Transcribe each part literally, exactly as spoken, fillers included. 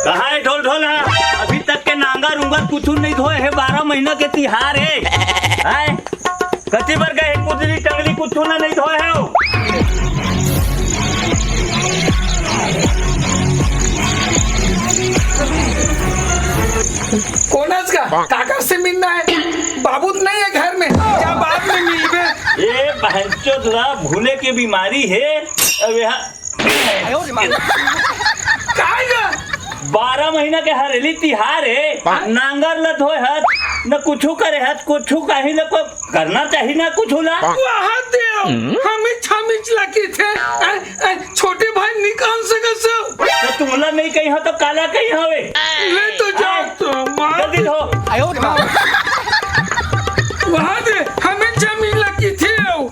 कहाँ हे ढोल ढोल हा? अभी तक के नांगर उंगर कुछु नहीं धोए हे, बारह महीना के तिहार हे। हैं? कति बर गए हे कुदरी टंगली कुछु ना नहीं धोए हे? कोनस का? काकर से मिलना हे? बाबू तो नहीं हे घर में, जा बाद में मिलबे। ए बहनचोद ला भूले के बीमारी हे। अब यहाँ काय गा? बारह महीना के हरेली तिहार हे, नांगर ल धोए हत, न कुछु करे हत, कुछु कहीं ल को करना चाही ना कुछु ला। वाह देव, हमिच हमिच ला किथे, ऐ, ऐ, छोटे भाई निकाल सकत हो। तो तुमला नहीं कही हो तो काला कही हवे। ले तो जाओ तो, मार। जल्दी धो। वाह दे, हमिच हमिच ला किथे हो।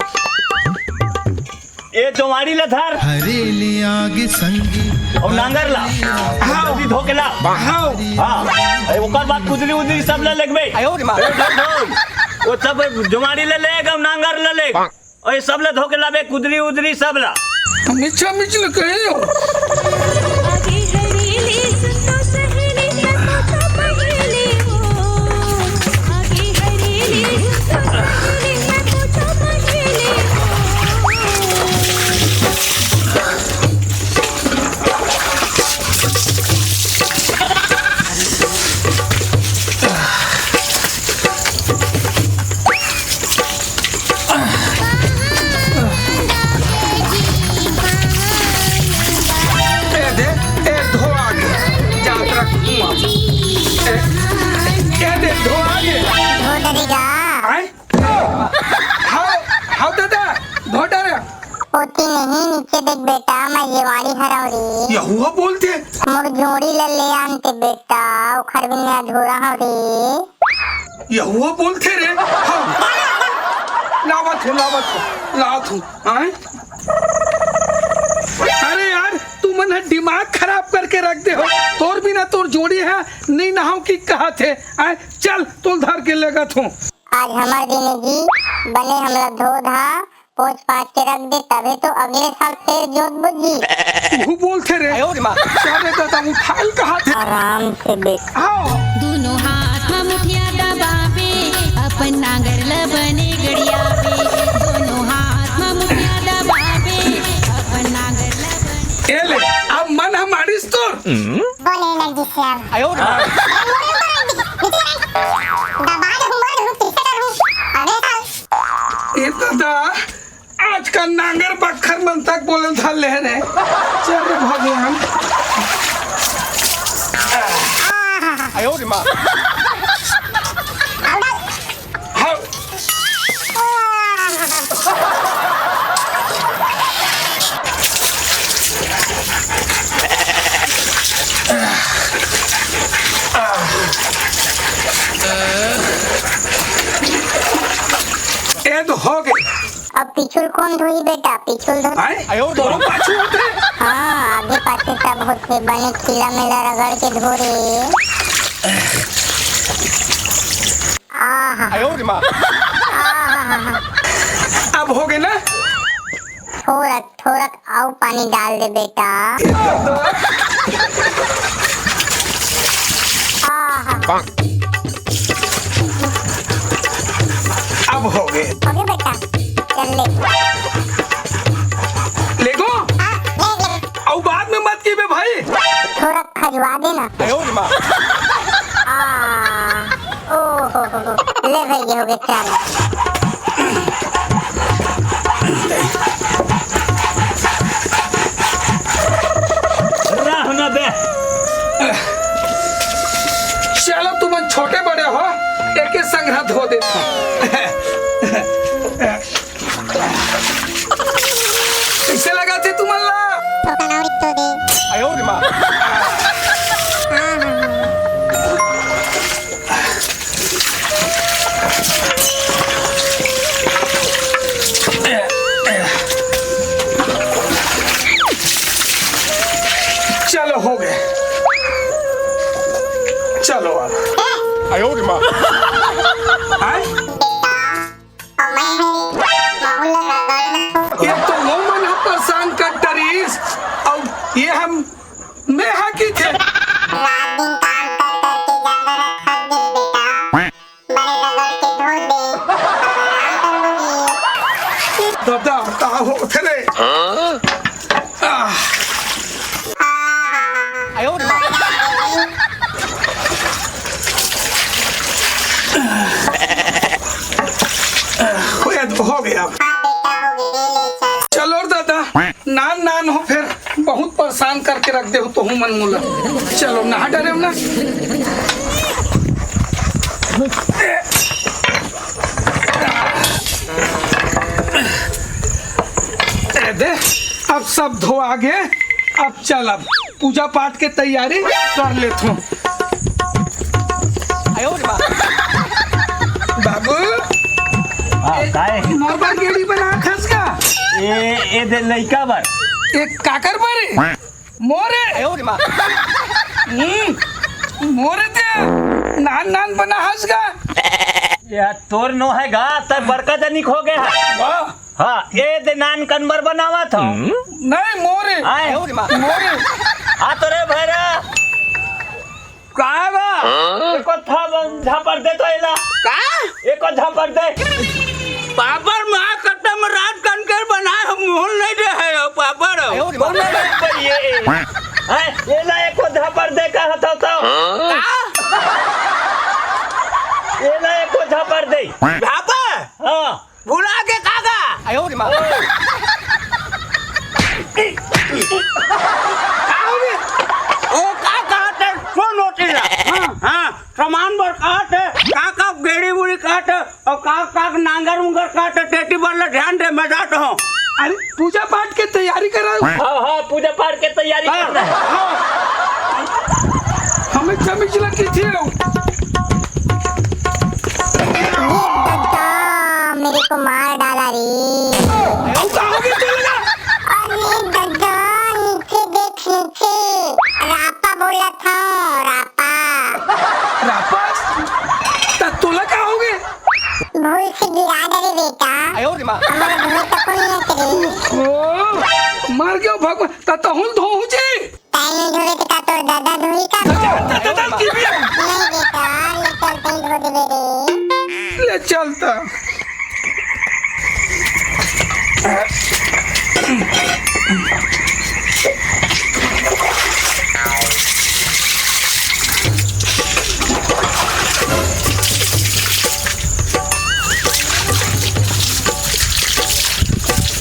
ए जोवाड़ी ला धर। हरेली आगे संगी। अउ नांगर ला। हाँ। जल्दी धो के ला। हाँ। हाँ। ए, ओकर बाद कुदली उदली सब ला लेगबे। ए, ढोल, ढोल। वो सब जोवाड़ी ला लेग, अउ नांगर ला लेग। अउ ये सब ला धो के लाबे, कुदली उदली सब ला। मिच्छा मिच्छ ल कहे हो। ए दे, ए धो आगे, जात रख कुआं। ए, ए दे, धो आगे। धो डरेगा। आय? हाव, हाव दादा, धो डरे। ओती नहीं, नीचे देख बेटा, मैं ये वाली हरव रे। यहुआ बोलते। मोर जोड़ी ला ले आनते बेटा, ओखर बिना अधूरा हव रे। यहुआ बोलथे रे। हाँ। लावत हूँ, लावत हूँ, लावत हूँ। आय? अरे यार, तुमन ह दिमाग खराब करके रख दे हो। तोर बिना तोर जोड़ी ह नहीं नहाव कि कहत हे। आय, चल, तोल धर के लेगत हूँ। आज हमर दिनेजी बने हमला धो धा पोंछ पाछ के रख दे, तभे तो अगले साल फेर जोत बुझी। तू बोलथे रे। आयो रे माँ। सारे दादा उठाल कहा थे। आराम से बैठ। आओ। दोनों हाथ म मुठिया दबावे, अपन नांगर ल बने गड़ियावे। दोनों हाथ म मुठिया दबावे, अपन नांगर ल बने ए ले, अब मन ह मारिस तोर। बने नंदी श्याम। आयो रे माँ। दबा दे हूँ, मार दे हूँ, पीछे कर हूँ। अबे साल। ए दादा, आजकल नांगर बखर मन तक बोले धर ले रे। चल रे भगवान। आयो रे माँ। हाँ। ए तो हो गए। अब पिछुल कोन धोही बेटा, पिछुल धो। आय? आयो तोरो पाछू होत हे? हाँ, आगे पाछे सब होत हे, बने खीला मेला रगड़ के धो रे। आहा। आयो रे माँ। आहा। अब हो गए ना? थोरक, थोरक अउ पानी डाल दे बेटा। आहा। अब हो गए। हो गए बेटा, चल ले। लेगो? हाँ, ले, ले। अउ बाद में मत कीबे भाई। थोरक खजवा देना। आयो रे माँ। आ, ओ हो हो हो। ले भाई, ये हो गए, चल। रह ना बे। चलो, तुमन छोटे बड़े हो, एके संघरा धो देथव। कइसे लगथे तुमन ला? तो कनौरी तो चलो, हो गए। चलो अब। आए? ये तो वो मन ह परेशान कर डरिस, अउ ये हम मैं हा की थे। रात दिन काम कर करके ज्यादा रखा दे बेटा। बड़े रगड़ के धो दे। दादा, का होथे रे? आह। हो गया, हो गया। चलो रे दादा, नान नान हो, फिर बहुत परेशान करके रख दे हो तो हूँ मन मोला। चलो, नहा डरे हो ना। ए दे, अब सब धो आगे, अब चल, अब पूजा पाठ के तैयारी कर लेथों। बाबू, हाँ, ए, काय? मोर बर गेड़ी बना खस का? ए, ए दे लइका बर। ए, काकर बर? मोरे। हम्म, मोरे ते नान नान बना हस का? या तोर नो है गा, तर बड़का जनिक हो गया है। वाह। हाँ, ए दे नान कन बर बनावत हंव। नहीं, मोरे। आय। मोरे। आ तो रे भैरा। का बा? एको थापन झापड़ दे तो एला। का? एको झापड़ दे। पापड़ माँ कसम रात कन के बनाए हम मोहन नहीं दे है पापड़। कौन है भाई ये? हैं? एला एको झापड़ दे कहत हंव तो। का? एला एको झापड़ दे। झापड़? हाँ। भुला के का का? आयो रे माँ। का हो गया? ओ का कहत हे? सुन नोटिस ला। हाँ, हाँ, सामान बर कहत हे, का का गेड़ी उड़ी कहत हे, अउ का का नांगर उंगर कहत हे, तेती बर ला ध्यान दे, मैं जात हंव। अरे, पूजा पाठ के तैयारी कराओ। हाँ, हाँ, पूजा पाठ के तैयारी हाँ, करना है। हाँ। हमें चमिचला की थी। ये दद्दा, मेरे को मार डाला रे। अरे दद्दा, नीचे देख नीचे। रापा बोला था, रापा। रापा? त तोला का हो गए? भूल से गिरा डरे बेटा। आयो रे माँ। हमारा भूल तो कोई नहीं करे। ओ, मर गयो भगवान, त तहुल धोहू जी। ताई नहीं धोवे तो का तोर दादा धोई का? दादा, दादा, दादा, की भी है? नहीं बेटा, ले चल, तई धो देबे रे। ले चल त।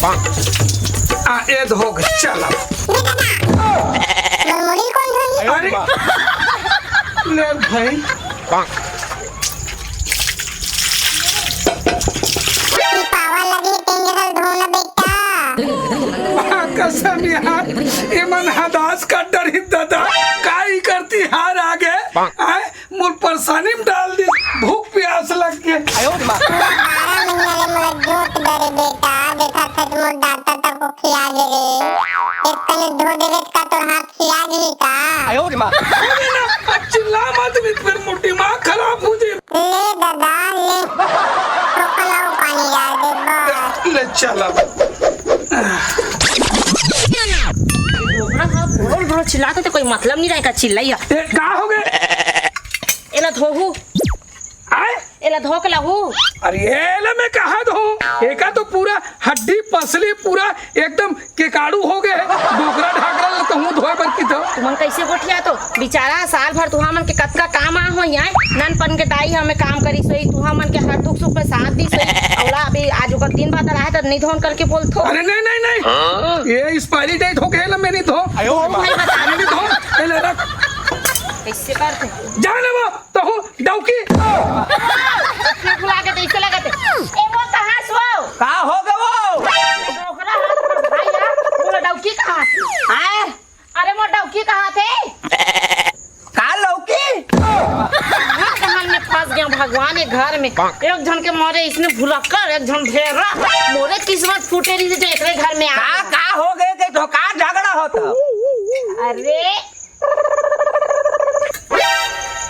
आ, ए धोक, चल अब। अरे, ले भाई। पावा लगी तेंगे धोना बेटा। कसम यार, एमन हदास कर डरी दादा, काई करती हार आगे, आए, मोर परेशानी में डाल दी, भूख प्यास लग के। आयो रे माँ। पूरा बारह महीना ले मोला जोत डरे बेटा, देखा था मोर दाता तक को खिया दे रे। एक कने धो देवे का तोर हाथ खिया दे का? आयो रे माँ। अब चिल्ला मत, नहीं तो फिर मोर दिमाग खराब हो जाए। ले दादा, ले। तो पलाव पानी डाल दे बस। ले चल अब। डोकरा हा, बोल, बोल, चिल्लाते तो कोई मतलब नहीं रहेगा, चिल्लाई है। ए, का हो गए? एला धोहू। आए? एला धो के लाहू। अरे एला मैं कहाँ धो? एका तो पूरा हड्डी पसली पूरा एकदम केकाड़ू हो गए। डोकरा ढाकरा ल कहूँ धोए बर की तो। तुमन कैसे गोठिया तो? बेचारा साल भर तुहा मन के कतका काम आ होई आए। ननपन के दाई हमें काम करी सोई, तुहा मन के हर दुख सुख में साथ दी सोई। अउला अभी आज ओकर दिन बादर आहे त नहीं धोन करके बोलथो। अरे नहीं, नहीं, नहीं। ये expiry date हो गए ना, मैं नहीं धो। आयो ओ भाई बता। मैं नहीं धो। ए ले रख। कैसे करते? जाने वो। तहूँ डौकी। फेंक बुला के तो इसे लगत है। ए, वो कहाँ से वो? का हो गए वो? डोकरा हाथ में भाई यार, वो डौकी कहाँ से? आए? अरे, वो डौकी कहाँ भगवान, ये घर में एक झन के मारे इसने भुलक्कड़, एक झन भेरा। मोरे किस्मत फूटे रही जो एकरे घर में आ का, गया। का हो गए के तो का झगड़ा होता? अरे,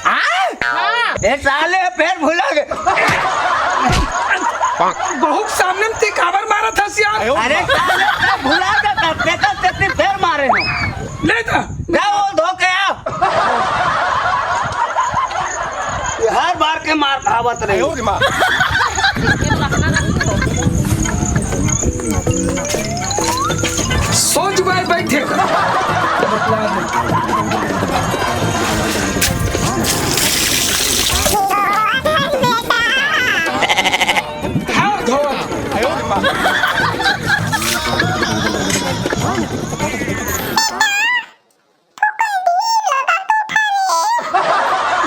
हाँ? हाँ। ए साले, फेर भुला गए। बहुत सामने में ते काबर मारा था सियार? अरे साले, ते भुला गए था, ते का तेतनी फेर मारे हो। ले था। जा वो धो के आ। ये हर बार के मार खावत रहे। सोच भाई बैठे। हाथ धोआ।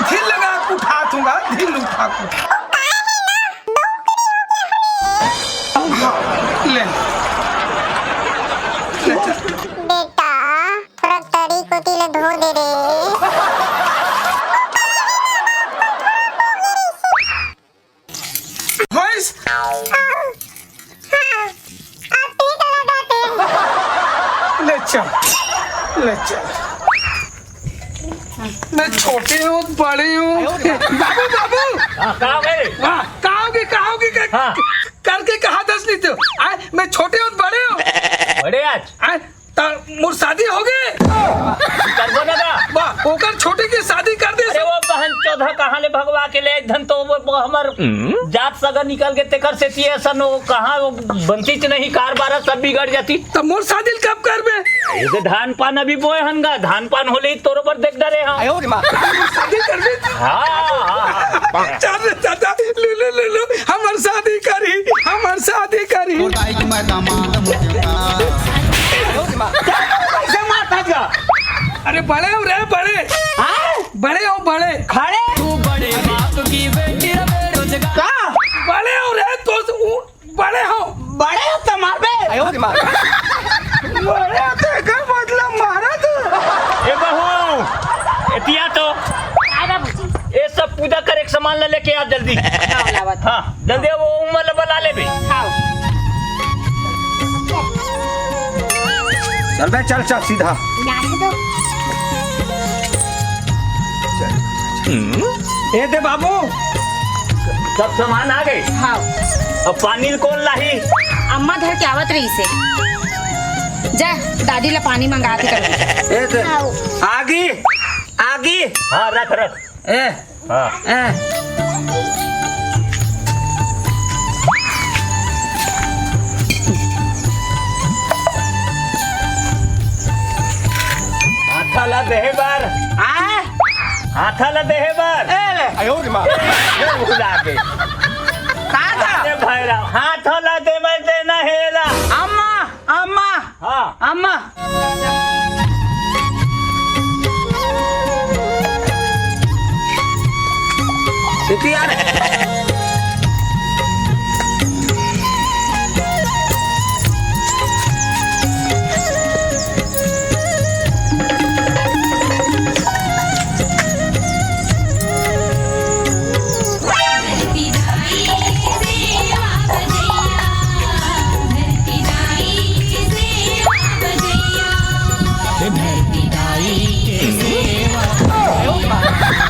ढील लगा के उठात हूँ गा, ढील उठा के। हाँ, ले। ले चल। बेटा, थोड़ा तरी कोती ले धो दे रे। भैंस। हाँ, हाँ, आप ठीक लगाते। ले चल, ले चल। मैं छोटे हूँ, बड़े हूँ। बाबू, बाबू। हाँ, कहाँ गए? हाँ, कहाँ गए, कहाँ गए, कर-, हाँ। करके कहा दस नहीं तो। आए, मैं छोटे हूँ, बड़े हूँ। बड़े आज? आए, त मोर शादी हो गे? करबो ना बा। बा, ओकर छोटे के शादी कर दे। अरे वो बहन चौधा कहाँ ले भगवा के ले एक धन तो वो, वो हमर हम्म? जात सगा निकल के तेकर सेती ऐसा नो कहाँ वो बनतीच नहीं कार बारा सब बिगड़ जाती। त मोर शादी ल कब करबे? ये तो धान पान अभी बोए हन गा, धान पान होले ही तोरो बर देख डरे हाँ। आयो रे माँ। शादी करबे? हाँ, हाँ, हाँ। चल रे दादा, ले, ले, ले, ले। हमर शादी करी, हमर शादी करी। तोर दाई के मैं दामाद मुखिया। कैसे मारता जा? अरे बड़े हो रे, बड़े। हाँ? बड़े हो, बड़े। खड़े? तू बड़े बाप की बेटी रे बेरोजगार। का? बड़े हो रे, तो उ-, बड़े हो। बड़े हो तो मारबे। आयो रे मार। बड़े हो तो एकर मतलब मारा तू। ए बहू, एतिया तो। आय बाबूजी। ए सब पूजा करे के सामान ला लेके आ जल्दी। हाँ, लावत। हाँ, जल्दी वो उमर ला बला लेबे। हाँ। चल बे, चल, चल, सीधा। लाने दो। ए दे बाबू। सब सामान आ गए? हाँ। अब पानी कौन लाही? अम्मा धर के आवत रही से। जा, दादी ला पानी मंगा के कर। ए दे। आओ। आगी, आगी। हाँ, रख, रख। ए, हाँ। ए। हाथा ला देहे बर। आ? हाथा ला देहे बर। ए ले। आयो रे माँ। ए, भुला गे। का था? अरे भैरव, हाथा ला दे मैं देना हेला। अम्मा, अम्मा। हाँ। अम्मा। सीटी यार।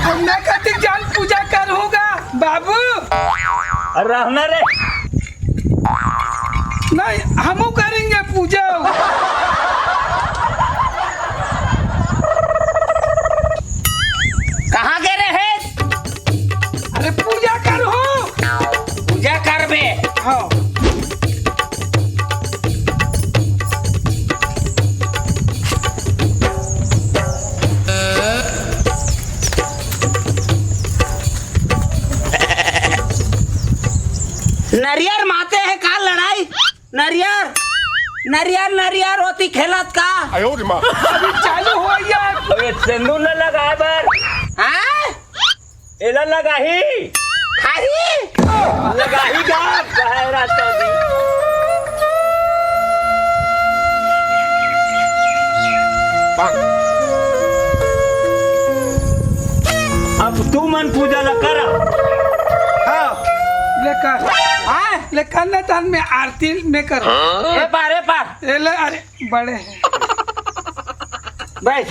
अब मैं कतिक जान पूजा करहूँ गा, बाबू। रहना रे। नहीं, हमू करेंगे पूजा। कहाँ गे रहे? अरे पूजा करहूँ। पूजा करबे? हाँ। नरियर माते हे का लड़ाई? नरियर, नरियर, नरियर होती खेलत का? आयो रे माँ। अभी चालू हो यार। अबे सिंदूर न लगाए बर। हाँ? एला लगाही। खाही? लगाही गा, बहरा तो दी। अब तू मन पूजा ला करा। ले कन्यादान में आरती में कर। ए पार, ए पार। ए ले, अरे बड़े हैं। बैठ।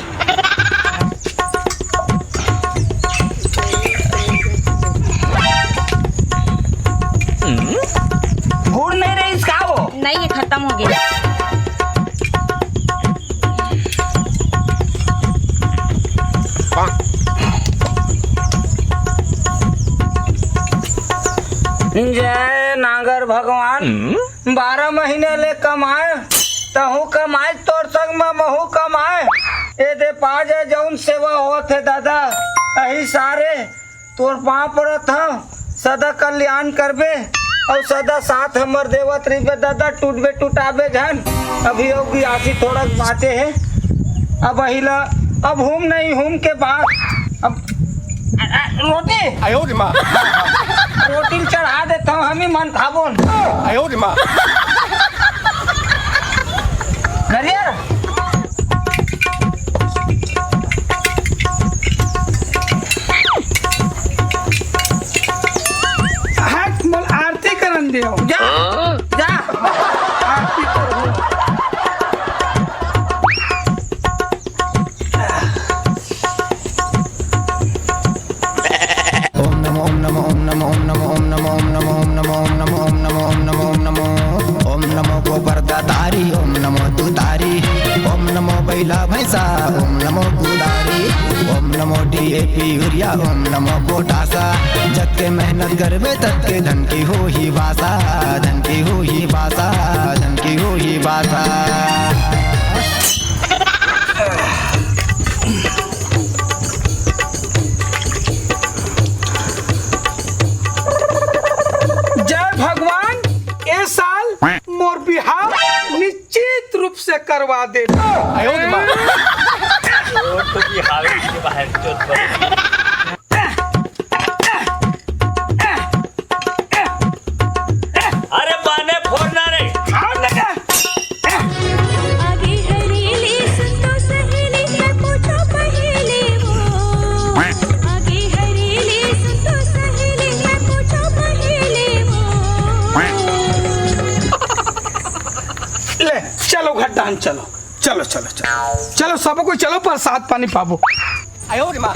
गुड़ नहीं रही इसका वो। नहीं, ये खत्म हो गया। जय नागर भगवान। बारह महीने ले कमाए, तहू कमाए, तोर संग म महू कमाए। ए दे पा जाए जौन सेवा होत हे दादा, अही सारे तोर पाँव परत हव, सदा कल्याण करबे अउ सदा साथ हमर देवत रहिबे दादा, टूटबे टुटाबे झन। अभी अउ गियासी थोड़ा बाँचे हे, अब अही ला, अब हूम नहीं हूम के बाद अब अ, अ, रोटी। आयो रे माँ। रोटी ल चढ़ा देत हव, हम ही मन खाबोन। आयो रे माँ। नरियर। हट, मोल आरती करन देव। जा, जा। आरती करो। ओम नमो गोबर दातारी, ओम नमो तुतारी, ओम नमो बैला भैंसा, ओम नमो कुदारी, ओम नमो डीएपी यूरिया, ओम नमो पोटासा। जतके मेहनत करबे ततके धन की होही बासा, धन की होही बासा, धन की होही बासा। जय भगवान, ए साल मोर बिहाव निश्चित रूप से करवा दे। आयो रे माँ। वो तो बिहावे की बाहर चोट पर। अरे बाने फोड़ना रे। आगे हरेली सुन तो सहेली, मैं पूछो पहेली वो। आगे हरेली सुन तो सहेली, मैं पूछो पहेली वो। ले, चलो घर डाहन चलो। चलो, चलो, चलो। चलो, सब कोई चलो, प्रसाद पानी पाबो। आयो रे माँ।